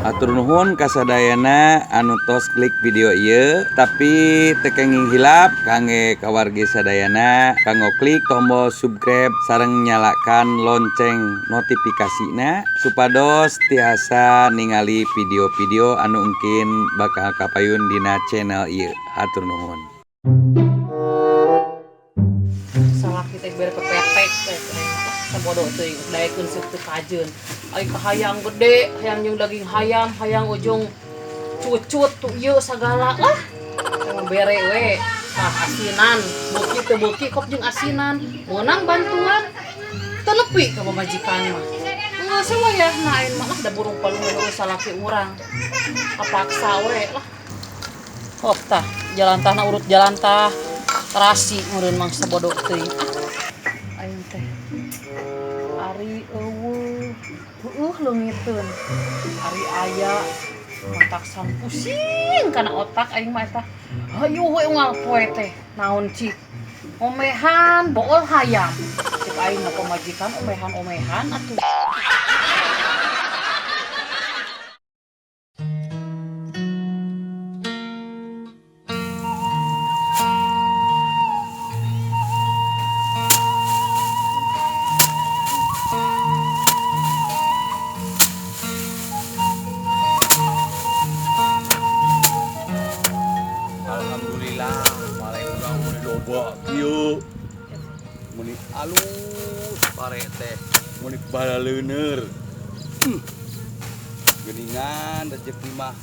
Hatur nuhun kasadayana anu tos klik video ieu, tapi teu kenging hilap kangge kawargi sadayana kanggo klik tombol subscribe sareng nyalakan lonceng notifikasina supados tiasa ningali video-video anu engkin bakal kapayun dina channel ieu. Hatur nuhun. Salaki teh bere kepetek teh sabodo teuing daekeun seuk teu kajeun. Ai kahayang gede, hayang jeung daging hayam, hayang ujung cucut tuh ieu sagala lah. Emang bere we tah asinan, beuki teu beuki kop jeung asinan, meunang bantuan. Teu nepi ka pamajikan mah. Geus we wayahna ayeuna mah lah da burung palung we salaki urang. Kapaksa we lah. Hop tah, jalan tahna urut jalan tah. Terasi meureun mah sabodo teuing. Ah, aing teh. Ari eueuh, heueuh leungiteun. Ari aya mataksan pusing kana otak aing mah eta. Hayu we unggal poe teh naon cik. Omehan bool hayam. Cik aing mah pamajikan omehan-omehan atuh. Alhamdulillah, paling urang meuni loba kieu. Meuni alus pare teh, meuni balaleuneur. Geuningan rezeki mah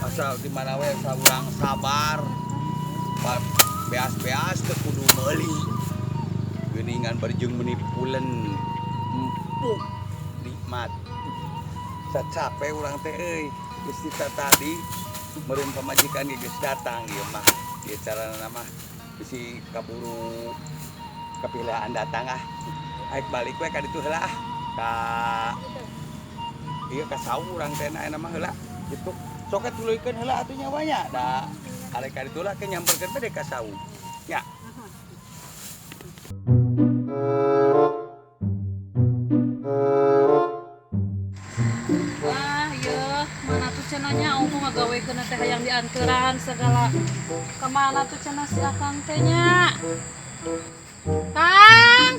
asal di mana we saurang sabar. Beas-beas teu kudu meuli. Geuningan bari jeung meuni pulen. Empuk nikmat. Sacape urang teh euy, geus tadi meureun pamajikan ge geus datang ieu mah. Ieu carana mah bisi kaburu kapilaan datang ah. Aik balik we ka ditu heula ah. Ka ieu ka saung urang teh ayeuna mah heula kitu. Sok tuluykeun heula atuh nyawanya. Da arek ka ditu lah ke nyamperkeun teh ka saung. Nya. Wah, ieu mana tuh cenanya ongko ngagawekeun teh hayang dianteran segala. Kemana tuh cenah si Akang teh nya? Kang.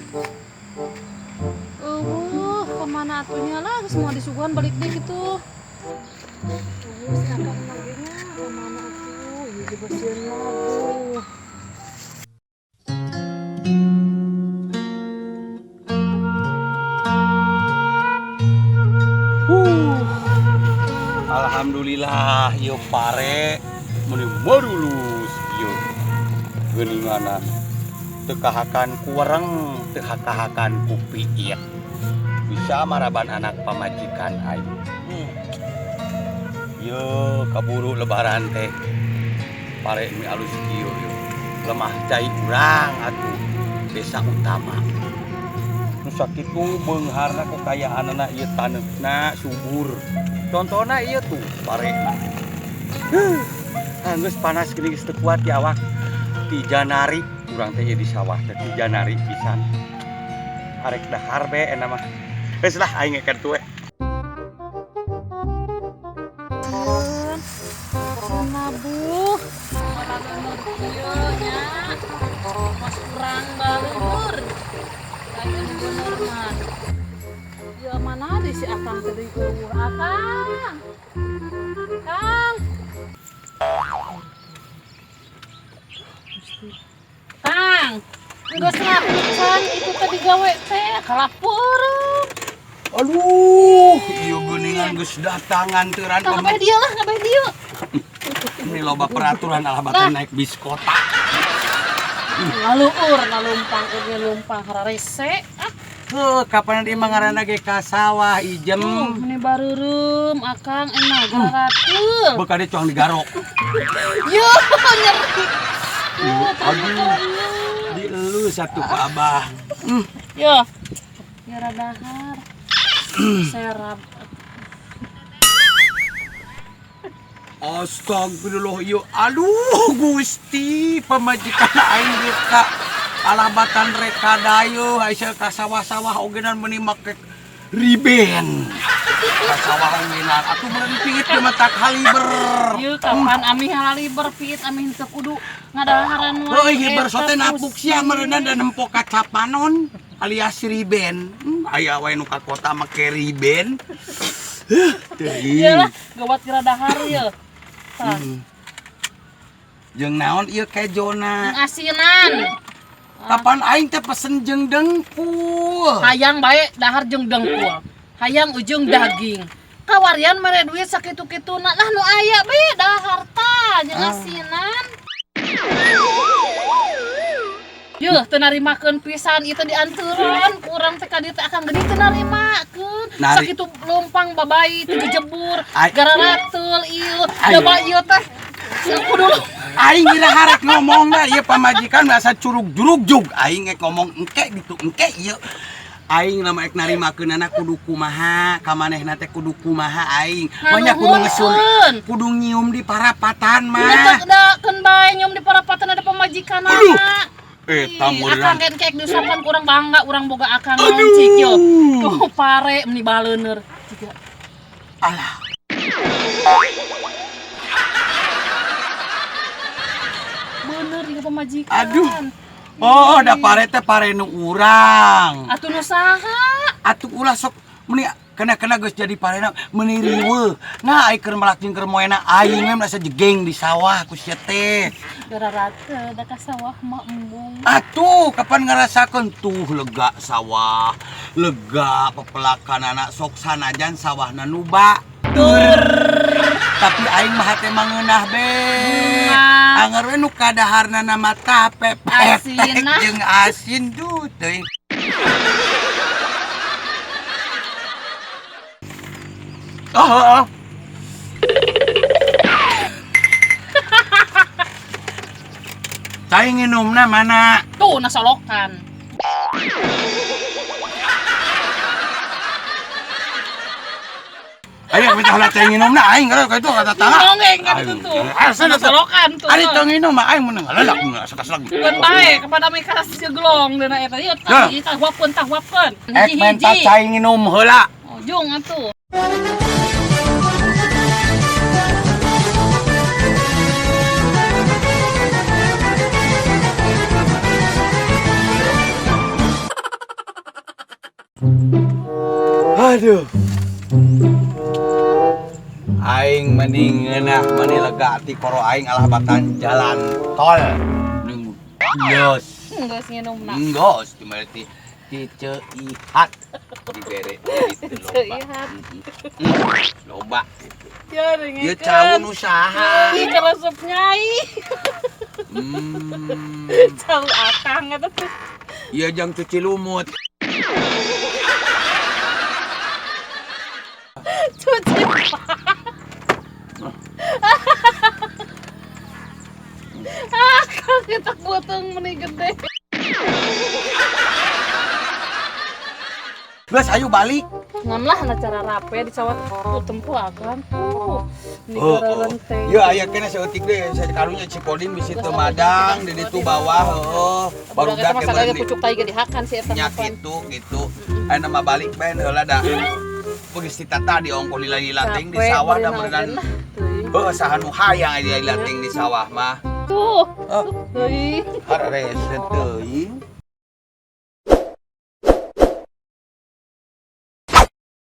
Eueuh, kemana atunya lah geus moal disuguhan balik deui kitu. Eueuh, si Akang lagi nya kemana atuh? Ieu dibasieun labuh. Alhamdulillah ieu pare meuni marulus ieu. Geuninganan teu kahakan ku wereng, teu kahakan ku piit. Bisa maraban anak pamajikan aing. Ieu kaburu lebaran teh. Pare mi alus kieu ieu. Lemah cai urang atuh desa utama. Nu sakitu beungharna ku kayaanana ieu taneuhna subur. Contohna ieu tuh pare. Geus panas geuning geus teu kuat di awak. Ti janari urang teh di sawah teh ti janari pisan. Arek dahar be eta mah. Geus lah aing ge ka ditu we. Nabuh. Ieu nya. Mas urang baleur. Aya nu bener mah. Ya mana deui si Akang teh deui eueuh Akang. Kang. Kang, geus ngakucan itu teh digawe teh kalapeureum. Aduh, ieu geuningan geus datang nganteran. Tah ngabeh dieu lah, ngabeh dieu. Ini loba peraturan alah batan naik bis kota. Ngaluur, ngalumpang oge lumpang hararese. Ah. Heuh, kapan di mangaranna ge ka sawah ijem. Meni bareureum Akang enak garatul. Beuka deui cuang digarok. Yo, nyeri. Aduh. Dielus atuh ku Abah. Yo. Ya radahar. Serap. Astagfirullah ieu. Aduh Gusti, pamajikan aing geus ka alabatan reka dayo, aisyah ka sawah-sawah ogenan meuni make Riben. Ka sawah ngeunaan atuh meureun piit teh mah tak haliber. Ieu kapan ami halaliber piit ami henteu kudu ngadaharan wae. Heuh hiber sote Eta napuk sia meureunna da nempo kacapanon alias riben. Aya wae nu ka kota make riben. Heuh, teuing. Iyalah, gawat geura dahar ieu. Tah. Jeung naon ieu kejona? Jeung asinan. Kapan aing teh pesen jeung dengkul? Hayang bae dahar jeung dengkul. Hayang ujung daging. Kawarian mere duit sakitu-kituna lah nu aya bae dahar tah jeung asinan. Yeuh, teu narimakeun pisan ieu teh dianteuran ku urang teh ka dieu teh akang geuning teu narimakeun. Sakitu leumpang babai teu jejebur, gararateul ieu. Coba ieu teh kudu Aing ira harek ngomongna ieu pamajikan asa curug-jurug-jug. Aing ek ngomong engke gitu, engke ieu. Aing lamun ek narimakeunana kudu kumaha, ka manehna teh kudu kumaha aing. Manya kudu ngesun, kudu nyium di parapatan mah. Teu dakeun bae nyium di parapatan ada pamajikanana. Eta meureun. Akang engke diusapan kurang bangga urang boga akang naon cik yo. Tuh pare meni baleuneur. Jiga. Alah. Bener ieu pamajikan. Aduh. Oh, da pare teh pare nu urang. Atuh nu saha? Atuh ulah sok meni kena-kena geus jadi parena meni riweuh. Nah, ai keur melak jeung keur moena aing we merasa jegeng di sawah ku sia teh. Gararate da ka sawah mah embung. Atuh, kapan ngarasakeun tuh lega sawah, lega pepelakanana sok sanajan sawahna nu batur. Tapi aing mah hate mah ngeunah be. Anger we nu kadaharna mah tape asin jeung asin duh teuing. Oh. Cai nginumna mana? Tuh nasolokan. Ayo minta heula cai nginumna aing kalau kitu kata tangga. Nongeng kan itu tuh. Nasolokan tuh. Ari teu nginum mah aing meunang lalak sakas-sakas. Keun bae kepada ami karas jeglong deuna eta. Ieu tah tahuapkeun tahuapkeun. Ek menta cai nginum heula. Ujung atuh. Aduh. Aing mending ngeunah meni lega ti koro aing alah batan jalan tol. Ning geus. Geus nginumna. Geus cuma ti ceuihat dibere gitu loba. Loba. Ya ieu cau nu saha? Ih karesep nyai. Cau akang eta teh. Ieu jang cuci lumut. Cuci. Akang kita beuteung meni gede. Geus ayo balik. Ngan lah na cara rape dicawat ku tempo akang tuh. Oh. Ya aya keneh saeutik deui karunya Cikodin bisi teu madang di ditu bawah heuh. Barudak mah sagala pucuk tai ge dihakan si eta nya kitu gitu. Ayeuna mah balik bae heula da. Geus ditata di ongkoh lila-lila teuing di sawah da meureunnan. Heuh saha nu hayang lila-lila teuing di sawah mah. Tuh. Teuing. Hararese teuing.